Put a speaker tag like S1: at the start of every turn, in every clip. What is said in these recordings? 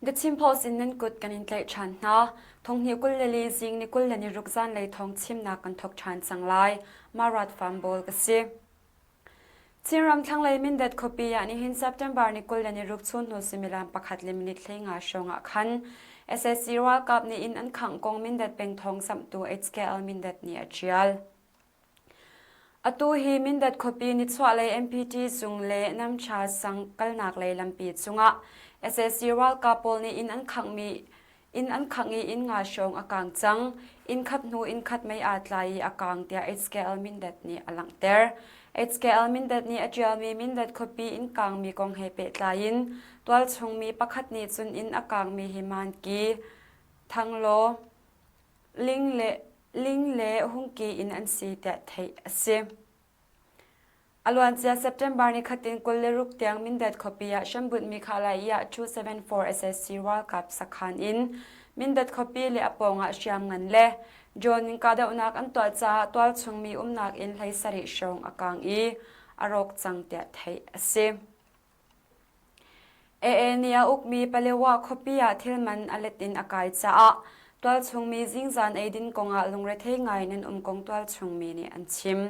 S1: The Chin Post in nan kut kan in tlaih ṭhan hna. Thonghnih 24 zing ni 26 zanlei thawng chimnak kan thawk ṭhan cang lai. Marat Farm Bawl ka si. Chinram thlanglei Mindat khuapi ah nihin September ni 26 chun hnu suimilam pakhat le minute 15 hrawng ah khan sac ralkap nih inn an khangh kong Mindat peng thawng zamhtu HKL Mindat nih a ṭial. Atu hi Mindat khuapi nichuahlei MPT zung le Namcha sang kalnak lei lampi cungah sac ralkap pawl nih inn an khanghmi Inn an khangh i inn nga hrawng a kaang cang. Inn khat hnu inn khat mei aa tlai i a kaang tiah HKL Mindat nih a langhter. HKL Mindat nih a ṭialmi Mindat khuapi inn kaangmi kong he pehtlai in tualchung mi pakhat nih cun inn a kaangmi hi Manki, Thanglaw, Ling le Ling le Hungki inn an si tiah theih a si. A luancia September ni khat in 26 tiang Mindat khuapi ah hrambunhmi Khalai-ah 274 SSC ralkap sakhan in Mindat khuapi le a pawngah hriamngan le drone in kahdohnak an tuah caah tualchung mi umnak inn 17 hrawng a kaang i a rawk cang tiah theih a si. AA nih a ukmi Palewa khuapi ah thil man a let in a kai caah tualchung mi zingzan eidin kongah lungrethei ngai in an um kong tualchung mi nih an chim.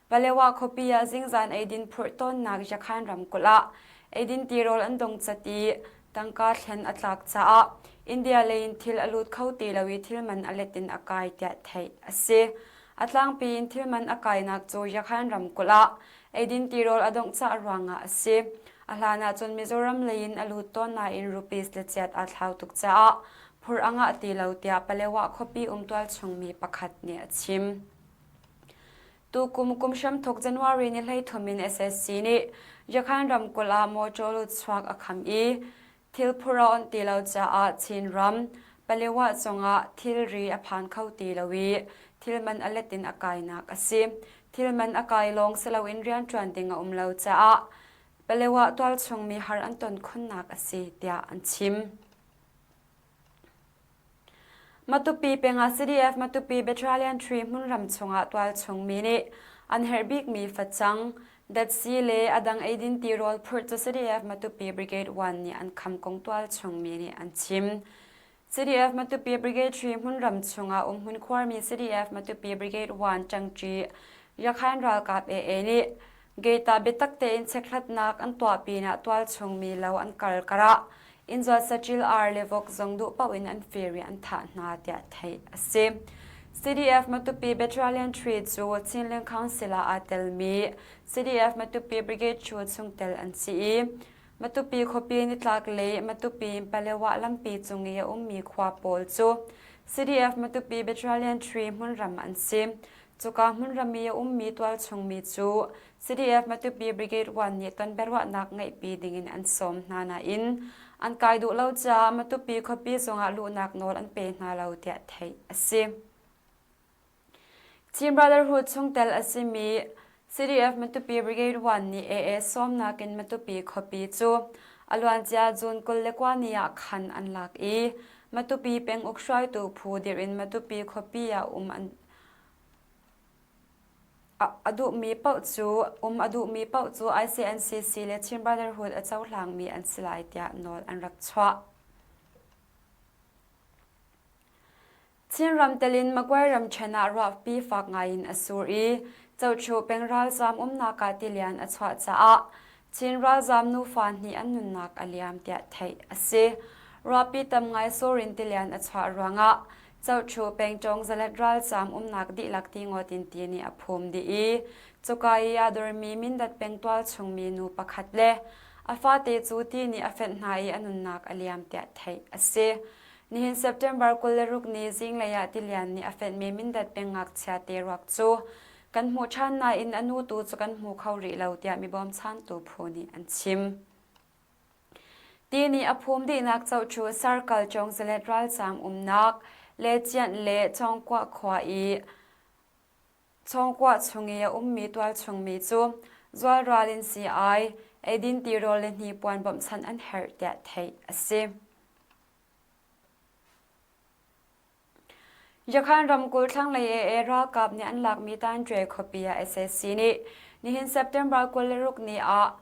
S1: Palewa khuapi ah zingzan eidin phurh tawnnak Yakhan ramkulh ah eidin tirawl an dong cat i tangka thlen a tlak caah India lei in thil a lut kho ti lo i thil man a let in a kai tiah theih a si. A tlangpi in thil man a kainak cu Yakhan ramkulh ah Eidin tirawl a dongh cah ruangah a si. A hlan ahcun Mizoram lei in a lut tawn nain rupees le chiat aa thlau tuk caah phur a ngah ti lo tiah Palewa khuapi um tualchung mi pakhat nih a chim. Tukum kum hramthok January ni 13 in SSC nih Yakhan ramkulh ah mawṭaw lutchuak a kham i Thil phur a onh ti lo caah Chinram, Palewa zongah thilri a phan kho ti lo i thil man a let in a kainak a si. Thil man a kai lawng si loin rianṭuan ding a um lo caah Palewa tualchung mi har an ton khunnak a si tiah an chim. Matupi peng ah CDF Matupi Battalion 3 hmunram chungah tualchung mi nih an herh bikmi facang, datsi le a dang eidin tirawl phurh cu CDF Matupi Brigade 1 nih an kham kong tualchung mi nih an chim. CDF Matupi Brigade 3 hmunram chungah umhmun khuarmi CDF Matupi Brigade 1 ṭangṭi Yakhain ralkap AA nih Gate ah biatak tein chekhlatnak an tuah pinah tualchung mi lo an kal karah innzuat saṭil ar le vok zong duh paoh in an fir i an thah hna tiah theih a si. CDF Matupi Battalion 3 cu Chinland Council ah aa telmi CDF Matupi Brigade 2 chungtel an si i Matupi khuapi nitlak lei Matupi Palewa lampi cung i a ummi khua pawl cu CDF Matupi Battalion 3 hmunram an si. Cuka hmunram i a ummi tualchung mi cu CDF Matupi Brigade 1 nih tonbiaruahnak ngeihpi dingin an sawm hna nain an kai duh lo caah Matupi khuapi zongah luhnak nawl an pe hna lo tiah theih a si. Chin Brotherhood chungtel a simi CDF Matupi Brigade 1 nih AA sawmnak in Matupi khuapi cu a luancia June 29 ni ah khan an lak i Matupi penguk hruaitu phu dirh in Matupi khuapi ah um an A duhmi paoh cu um a duhmi paoh cu ICNCC le Chin Brotherhood a cohlangmi an si lai tiah nawl an rak chuah. Chinram telin Magway ramṭhen ah ruahpi fak ngaiin a sur i Cohchu peng ralzaam umnak ah tilian a chuah caah Chin ralzaam nufa hnih an nunnak a liam tiah theih a si. Ruahpi tam ngai sur in tilian a chuah ruangah Cohchu pengṭawng zalet ralzaam umnak dihlak ti ngawt in ti nih a phum dih i cuka i aa dormi Mindat peng tualchungmi nu pakhat le a fate cu ti nih a fenh hna i a nunnak a liam tiah theih a si. Nihin September 26 ni zinglei ah tilian nih a fenhmi Mindat peng ngakchia te ruak cu kan hmuh ṭhan nain a nu tu cu kan hmu kho rih lo tiah mi bawmchantu phu nih an chim. Ti nih a phum dihnak cohcu Sarkal Cawngzalet ralzaam umnak Lecianh le Cawngkuah khua i Chawngkuah chung i a ummi tualchungmi cu zualral in sii-ai, eidin tirawl le hnipuan bawmhchanh an herh tiah theih a si. Yakhan ramkulh thlanglei AA ralkap nih an lakmi Tanṭwe khuapi ah sac nih nihin September 26 ni ah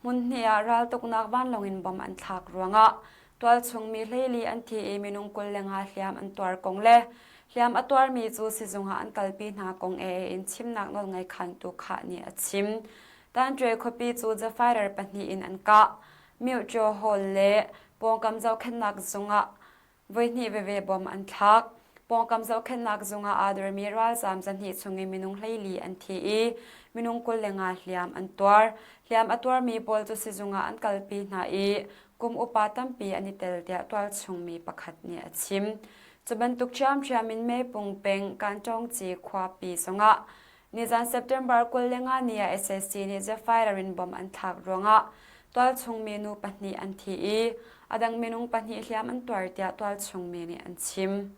S1: hmun hnih ah raltuknak vanlawng in bomb an thlak ruangah Tualchung mi 14 an thi i minung 25 hliam an tuar kong le hliam a tuarmi cu sizung ah an kalpi hna kong AA in chimnak nawlngei khantu Khah nih a chim. Tanṭwe khuapi cu Zephyr pahnih in an kah. Myohṭyo Hall le pawngkam zohkhenhnak zung ah voihnih veve bom an thlak. Pawngkam zohkhenhnak zung ah aa dormi ralzaam 200 chung i minung 14 an thi i minung 25 hliam an tuar. Hliam a tuarmi pawl cu sizung ah an kalpi hna i kum upa tampi an i tel tiah tualchungmi pakhat nih a chim. Cu bantuk ṭhiamṭhiam in Mepung peng Kanṭawngci khuapi zongah nizan September 25 ni ah SAC nih Zephyr in bom an thlak ruangah tualchungmi nu pahnih an thi i a dang minung pahnih hliam an tuar tiah tualchungmi nih an chim.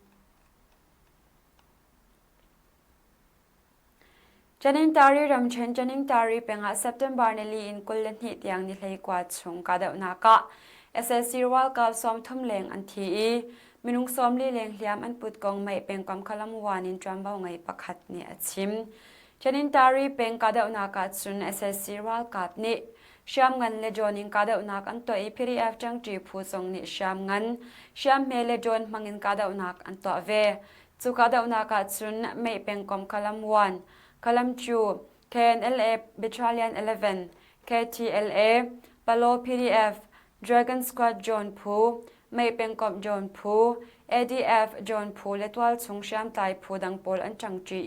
S1: Chaningtari ramṭhen Chaningtari peng ah September nili in 22 tiang ni 19 chung kahdohnak ah sac ralkap 30 leng an thi i minung 40 leng hliam an put kong Mei pengkomh Khalamwan in ṭuanvo ngei pakhat nih a chim. Chaningtari peng kahdohnak ah cun sac ralkap nih hriamngan le drone in kahdohnak an tuah i PDF ṭangṭi phu zong nih hriamngan, hriamhme le drone hmangin kahdohnak an tuah ve. Cu kahdohnak ah cun Mei pengkomh Kalam 1, Kalam 2, KNLA Battalion 11, KTLA, Palo PDF, Dragon Squad John Phu, Mei pengkomh John Phu, ADF John Phu le tualchung hriamtlai phu dang pawl an ṭangṭi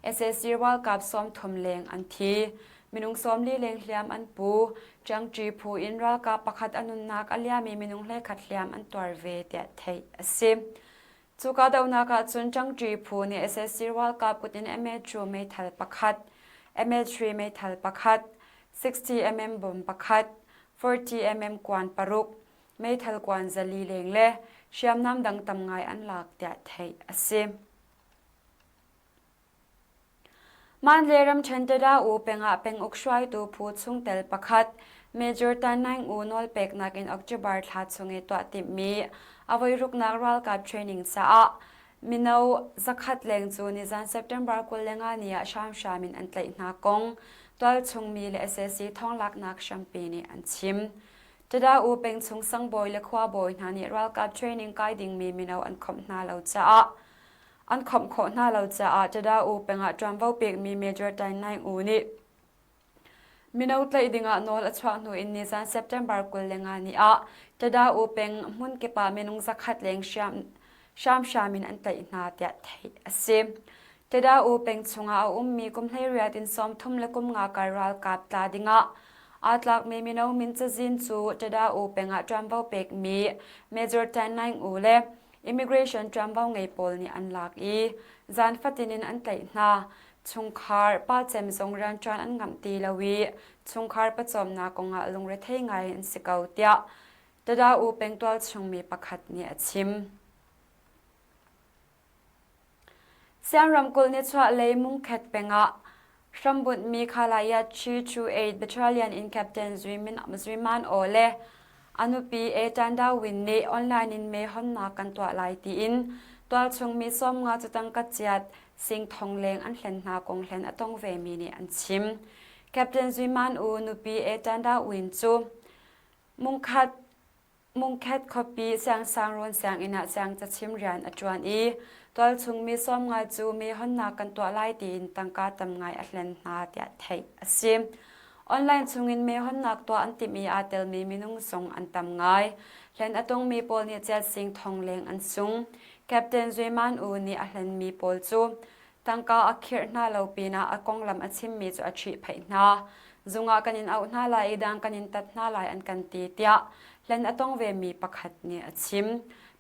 S1: i sac ralkap 30 leng an thi. Minung 40 leng hliam an pu. Ṭangṭi phu in ralkap pakhat a nunnak a liami minung 11 hliam an tuar ve tiah theih a si. Cu kahdohnak ahcun ṭangṭi phu nih sac ralkap kut in MA2 meithal pakhat, MA3 meithal pakhat, 60mm bomb pakhat, 40mm kuan paruk, meithal kuan 400 leng le hriamnam dang tam ngai an lak tiah theih a si. Mandalay ramṭhen Tada-U peng ah penguk hruaitu phu chungtel pakhat Major Tan Naing U nawlpeknak in October thla chung i tuah timhmi a voiruknak ralkap training caah mino 100 leng cu nizan September 25 ni ah hramhram in an tlaih hna kong tualchung mi le sac thawnglaknak hrampi nih an chim. Tada-U peng chung sangbawi le khuabawi hna nih ralkap training kai dingmi mino an khawmh hna lo caah An khawmh khawh hna lo caah Tada-U peng ah ṭuanvo pekmi Major Tain Naing U nih mino tlaih dingah nawl a chuah hnu in nizan September 25 ni ah Tada-U peng hmunkip ah minung 100 leng hramhram in an tlaih hna tiah theih a si. Tada-U peng chungah a ummi kum 18 in 30 le kum nga kar ralkap tla dingah aa tlakmi mino min cazin cu Tada-U peng ah ṭuanvo pekmi Major Tain Naing U le Immigration ṭuanvo ngei pawl nih an lak i zan fatin in an tlaih hna. Chungkhar pa cem zong rianṭuan an ngamh ti lo i chungkhar pawcawmnak kongah lungrethei ngai an si ko tiah Tada-U pengtual chungmi pakhat nih a chim. Siang ramkulh nichuahlei Mungkhet peng ah hrambunhmi Khalayat 328 Battalion in Captain Zui Man Oo le a nupi A Tan Daw Win nih online in mee honnak kan tuah lai tiin tualchung mi 50 cu tangka chiat sing thong leng an hlen hna kong hlen a tong vemi nih an chim. Captain Zui Man Oo nupi A Tan Daw Win cu Mungkhat Mungkhet khuapi Siangsangrawn sianginn ah siangcachim rian a ṭuan i tualchung mi 50 cu mi honnak kan tuah lai tiin tangka tam ngai a hlen hna tiah theih a si. Online chungin me honnak tuah an timh i aa telmi minung zong an tam ngai. Hlen a tongmi pawl nih chiatsing thong leng an sung. Captain Zui Man U nih a hlenmi pawl cu Tangka a khirh hna lo pinah a konglam a chimmi cu a ṭhihphaih hna. Zung ah kan in auh hna lai i dang kan in tat hna lai an kan ti tiah hlen a tong vemi pakhat nih a chim.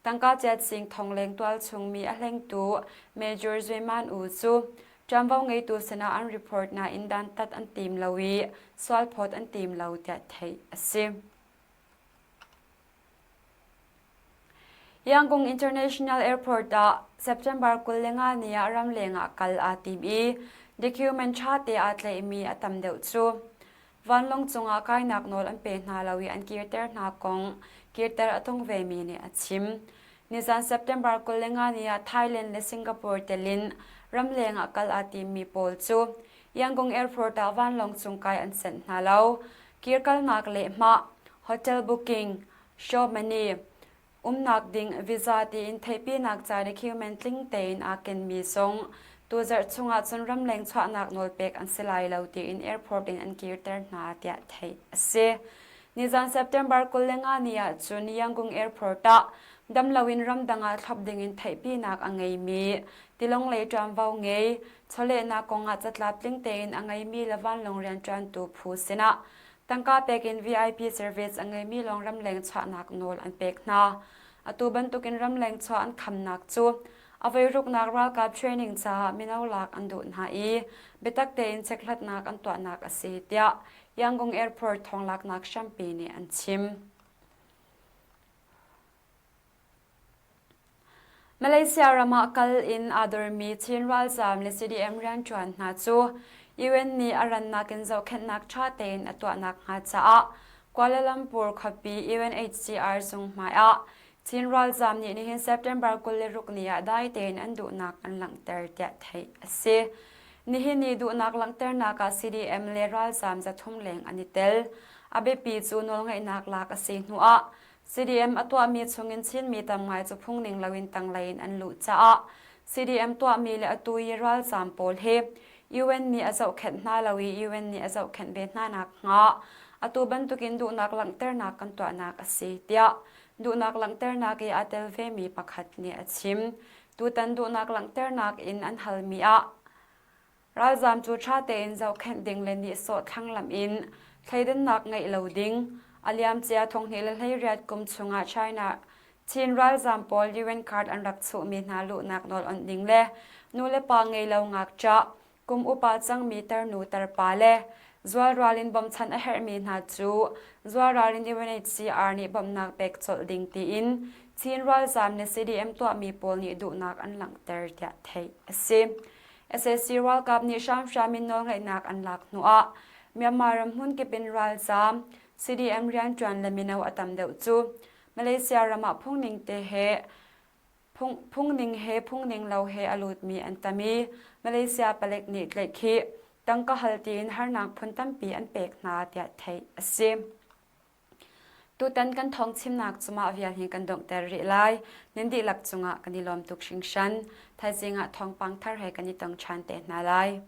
S1: Tangka chiat sing thongleng tualchung mi a hlengtu Major Zwe Man U cu ṭuanvo ngeitu sinah an report nain dantat an tim lo i sualphawt an tim lo tiah theih a si. Yangon International Airport ah September 25 ni ah ramleng ah kal aa tim i document ṭha te aa tlaihmi a tam deuh cu vanlawng cungah kainak nawl an pe hna lo i an kirter hna kong kirter a tong vemi nih a chim. Nizan September 25 ni ah Thailand le Singapore telin ramleng ah kal aa timmi pawl cu Yangon Airport ah vanlawng cung kai an senh hna lo. Kirkalnak lehhmah, hotel booking, show money, Umnak ding visa tiin theihpinak ca document tling tein aa kenmi zong tuzarh chungah cun ramleng chuahnak nawl pek an si lai lo tiin airport in an kirter hna tiah theih a si. Nizan September 25 ni ah cun Yangon Airport ah damlo in ramdang ah thlop dingin theihpinak a ngeimi tilawng lei ṭuanvo ngei chawlehnak kongah catlap tling tein a ngeimi le vanlawng rianṭuantu phu sinah tangka pek in VIP service a ngeimi lawng ramleng chuahnak nawl an pek hna. Atu bantukin ramleng chuah an khamnak cu a voiruknak ralkap training caah mino lak an duh hna i biatak tein chekhlatnak an tuahnak a si tiah Yangon Airport thawnglaknak hrampi nih an chim. Malaysia ram ah kal in aa dormi Chin ralzaam le CDM rianṭuan hna cu UN nih a rannak in zohkhenhnak ṭha tein a tuahnak hnga caah Kuala Lumpur khuapi UNHCR zung hmai ah Chin ralzaam nih nihin September 26 ni ah dai tein an duhnak an langhter tiah theih a si. Nihin ni duhnak langhternak ah CDM le ralzaam 300 leng an i tel. A biapi cu nawlngeihnak lak a si hnu ah CDM a tuahmi chungin Chinmi tam ngai cu phungning loin tanglei in an luh caah CDM tuahmi le atu i ralzaam pawl hi UN nih a zohkhenh hna lo i UN nih a zohkhenh ve hna nakhnga atu bantukin duhnak langhternak kan tuahnak a si tiah duhnak langhternak i aa tel vemi pakhat nih a chim. Tutan duhnak langhternak in an halmi ah Ralzaam cu ṭha tein zohkhenh ding le nihsawh thlanglamh in thleidannak ngeih lo ding. A liamcia 2018 kum chungah China Chin ralzaam pawl UN card an rak chuhmi hna luhnak nawl onh ding le nulepa ngei lo ngakṭah, kum upa cangmi tarnu tarpa le zualral in bawmchan a herhmi hna cu zualral in UNHCR nih bawmhnak pek colh ding tiin Chin ralzaam le CDM tuahmi pawl nih duhnak an langhter tiah theih a si. Sac ralkap nih hramhram in nawlngeihnak an lak hnuah Myanmar ram hmunkip in ralzaam CDM rianṭuan le mino a tam deuh cu Malaysia ram ah phungning te he phungning he phungning lo he a lutmi an tam i Malaysia palek nih tlaihkhih tangka hal tiin harnak phun tampi an pek hna tiah theih a si. Tutan kan thawngchimnak cu mah vial hi kan donghter rih lai. Nan dihlak cungah kan i lawm tuk hringhran. Thaizing ah thawngpang thar he kan i tong ṭhan te hna lai.